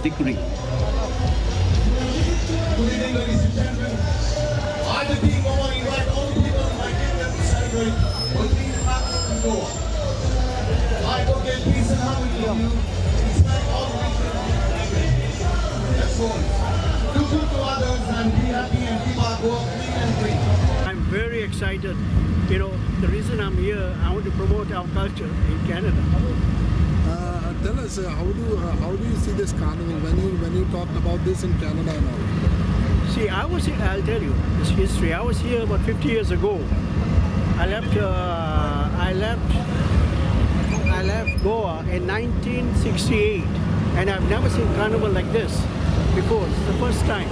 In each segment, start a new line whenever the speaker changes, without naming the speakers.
degree.
Good evening, ladies and gentlemen. I, the King Goa, invite all the people in my kingdom to celebrate with me the capital in Goa. I advocate peace and harmony with you, inspiring all nations. That's all. Do good to others and be happy and keep our Goa clean and green.
I'm very excited. You know, the reason I'm here, I want to promote our culture in Canada.
Tell us, how do you see this carnival when you talked about this in Canada and all?
See, I was here, I'll tell you this history. I was here about 50 years ago. I left Goa in 1968, and I've never seen carnival like this before. It's the first time,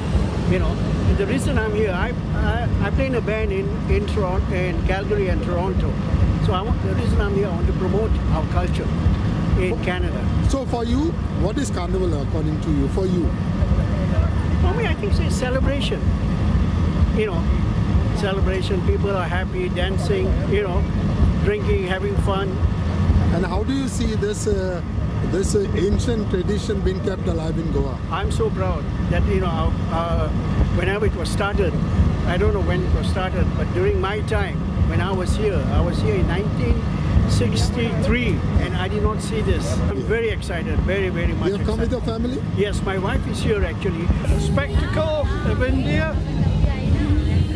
you know. And the reason I'm here, I play in a band in Toronto, in Calgary and Toronto. So the reason I'm here, I want to promote our culture in Canada.
So for you, what is carnival according to you? For you?
For me, I think it's a celebration. You know, celebration. People are happy, dancing, you know, drinking, having fun.
And how do you see this this ancient tradition being kept alive in Goa?
I'm so proud that, you know, whenever it was started, I don't know when it was started, but during my time, when I was here in 1963, and I did not see this. I'm very excited, very, very much.
You have come with your family?
Yes, my wife is here actually.
A spectacle of India.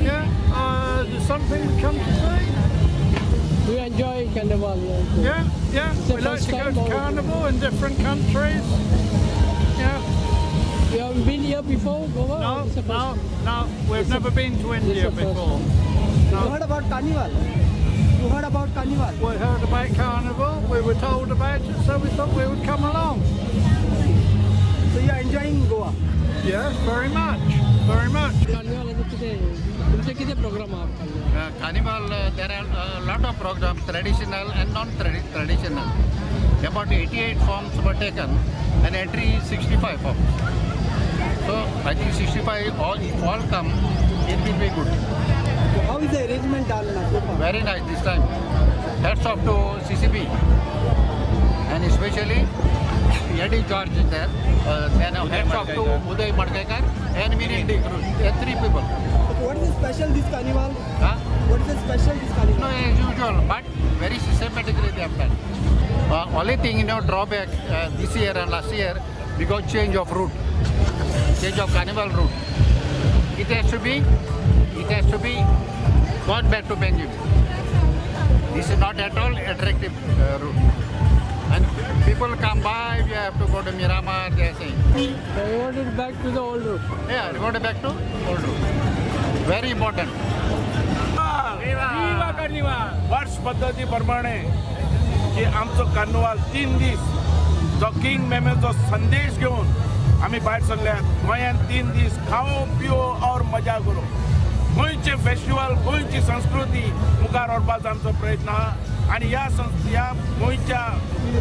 Yeah, there's something we come to see.
We enjoy Carnival.
Yeah, yeah. We like to go to Carnival in different countries. Yeah.
You haven't been here before, Goa?
No, no, no. We've never been to India before. No.
You heard about Carnival? You heard about Carnival?
We heard about Carnival. We were told about it, so we thought we would come along.
So you are enjoying Goa?
Yes, very much, very much.
Carnival
Carnival, there are a lot of programs, traditional and non-traditional. About 88 forms were taken and entry is 65 forms. So I think 65, all, if all come, it will be good.
So how is the arrangement done so far?
Very nice this time. Hats off to CCB and especially Eddie George is there. Then hats off to Uday Madkaikar and Miriam D. Cruz. Three people.
What is the special this carnival?
Huh?
What is the special this carnival?
No, as usual, but very systematically they have done. Only thing, you know, drawback this year and last year, because change of route, change of carnival route. It has to be gone back to Benjim. This is not at all attractive route. And people come by, we have to go to Miramar, they are saying.
They want it back to the old route.
Yeah, we want it back to old route. Very important.
Viva Carnival! वर्ष पद्धती प्रमाणे की आमचो carnival 3 दीस जो king मेमेचो संदेश घेवन आमी भायर सरल्यात. गोंयांत 3 दीस खाओ पिओ और मजा करो. गोंयचें फेस्टिवल, गोंयची संस्कृती मुखार व्हरपाचो आमचो प्रयत्न आहा. आनी ह्या ह्या गोंयच्या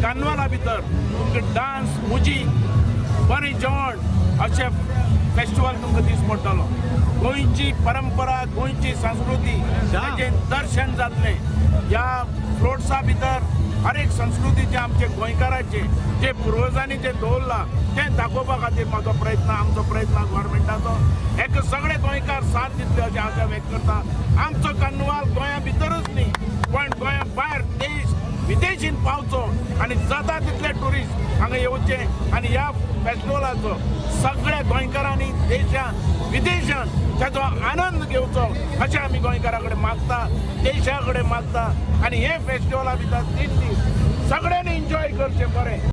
कार्निवाला भितर तुमकां डांस, म्युजीक, बरें जेवण अशें फेस्टिवल तुमकां दीस पडटलो. गोंयची परंपरा, गोंयची संस्कृती ताचें दर्शन जातलें. ह्या फ्लोट्सा भितर हर एक संस्कृतीचें आमचे गोंयकाराचें जे पुर्वजांनी जें दवरलां तें दाखोवपा खातीर म्हाजो प्रयत्न, आमचो प्रयत्न गव्हर्मेंटाचो. हेका सगळे गोंयकार साथ दितले अशें आशा व्यक्त करता. आमचो कार्निवाल गोंया भितरूच न्ही पण गोंया भायर देश विदेशीन पावचो आनी जाता तितले ट्युरिस्ट हांगा येवचे आनी ह्या फेस्टिवलाचो सगळ्या गोंयकारांनी देशान विदेशान ताचो आनंद घेवचो अशें आमी गोंयकारां कडेन मागता, देशा कडेन मागता. आनी हे फेस्टिवला भितर 3 दीस सगळ्यांनी एन्जॉय करचें बरें.